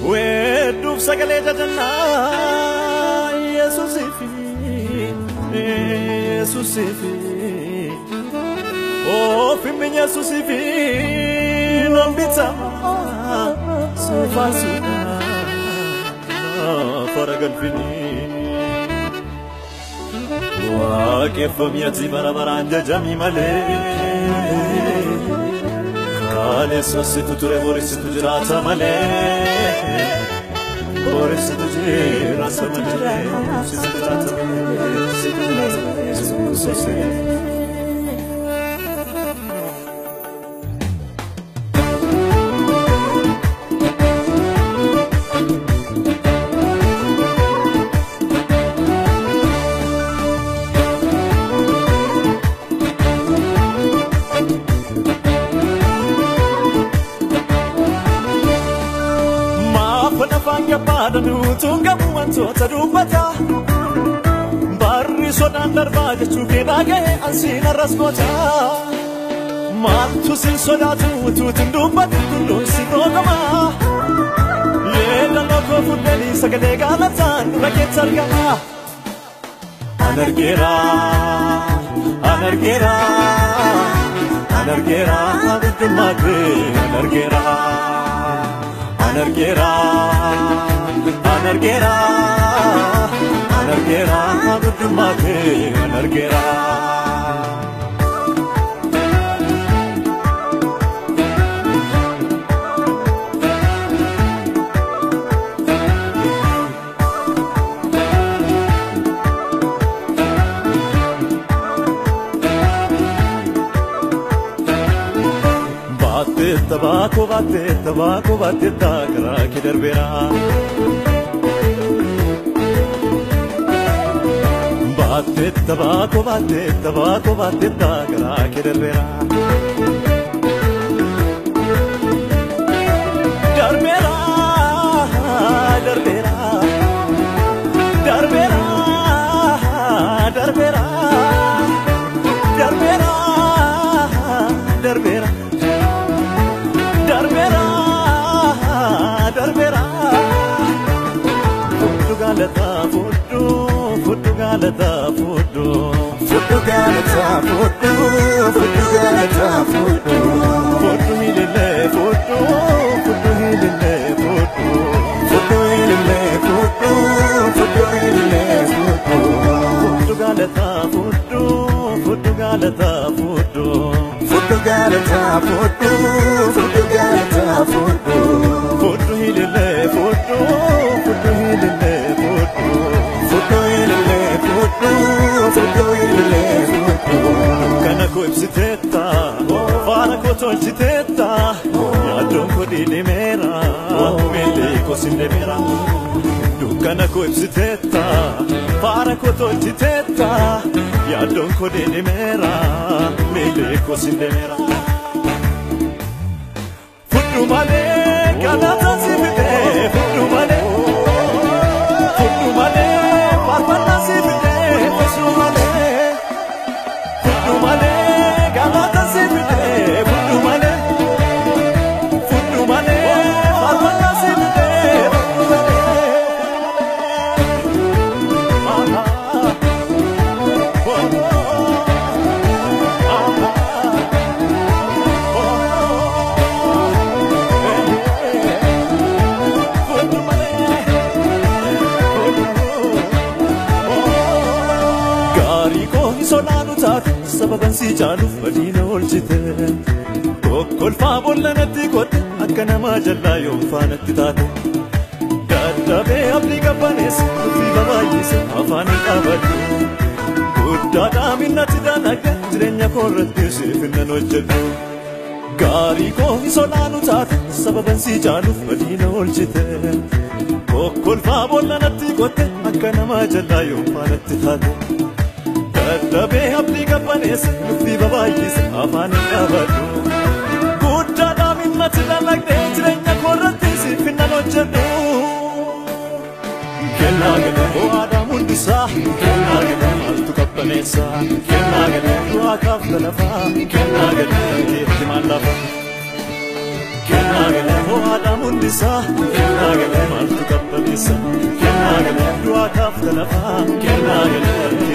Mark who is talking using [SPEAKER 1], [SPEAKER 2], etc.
[SPEAKER 1] Weedduuf sagalee jajannaa Yesuusiifi Yesuusiifi Ofiin Yesuusiifi nan bitama suufaasuudha fara galfini. Waaqeffamii ati bara baraan jajamii malee Kaleessositu ture borisitu jiraata malee Borisitu jiraata malee Situ jiraata malee Situ jiraata malee Yesuus. Tunga wantoota dubbata barri sodaan darbaa jechuu kee dhaga'e ansiin arras goota maaltu sin sodaatu utuutin dubbatu tulluun si roogama yeedaloo koo fuudhanii sagalee gaalataan dura keetti argama. An argeera, an argeera, an argeera guddummaa kee an argeera. An argeera, an argeera, an argeera guddummaa kee an argeera. Baatee baatee tabaako baatee karaa kee darbeera. Baatee tabaako baatee tabaako baatee karaa kee darbeera. Darbeera darbeera darbeera darbeera darbeera darbeera. Darbeera, darbeera. Fudhu galata fudhu, fudhu galata fudhu,
[SPEAKER 2] fudhu galata fudhu, fudhu galata fudhu,
[SPEAKER 1] fudhu hilillee fudhu, fudhu hilillee fudhu,
[SPEAKER 2] fudhu hilillee fudhu, fudhu hilillee fudhu,
[SPEAKER 1] fudhu galata fudhu, fudhu galata fudhu,
[SPEAKER 2] fudhu galata fudhu, fudhu galata fudhu,
[SPEAKER 1] fudhu hilillee fudhu, fudhu hilillee fudhu,
[SPEAKER 2] fudhu hilillee fudhu, fudhu hilillee fudhu.
[SPEAKER 1] Kana koo ibsiteetta, faana koo tolchiteetta, yaaddoon koo dhiilimeera, miilli koo sindemeera. Dukkana koo ibsiteetta, faana koo tolchiteetta, yaaddoon koo dhiilimeera, miilli koo sindemeera. Fudhu malee galata si fidee, fudhu malee, fudhu malee faarfannaa si fidee, fudhu malee, fudhu malee galata si fidee, fudhu malee, fudhu malee faarfannaa si fidee, fudhu malee. Gaarii koo hin solaanu taate sababan si caaluuf badiina oolchite. Kokkolfaa boolla natti qotte akka namaa jallaa yoom faanatti taate. Dadhabee abdii qabbaneesse ofii babaay'ise afaan hin qabadhu. Guddaadhaa minnatti dalagde jireenya koo irratti siif nan hojjedhu. Gaarii koo hin solaanu taate sababan si caaluuf badiina oolchite. Kokkolfaa boolla natti qotte akka namaa jallaa yoom faanatti taate. Dadhabee abdii qabbaneesse nuffii babaay'ise afaan hin qabadhu. Guddaadhaa minnatti dalagde jireenya koo irratti siif nan hojjedhu. Kennaa galee ho'aadhaa hundisaa, kennaa galee maaltu qabbaneessa, kennaa galee du'aa kaaf galafaa, kennaa galee keetti maal lafa. Kennaa galee ho'aadhaa hundisaa, kennaa Kennaa galee maaltu qabbaneessa? Kennaa galee du'aa kaafta lafaa. Kennaa galee.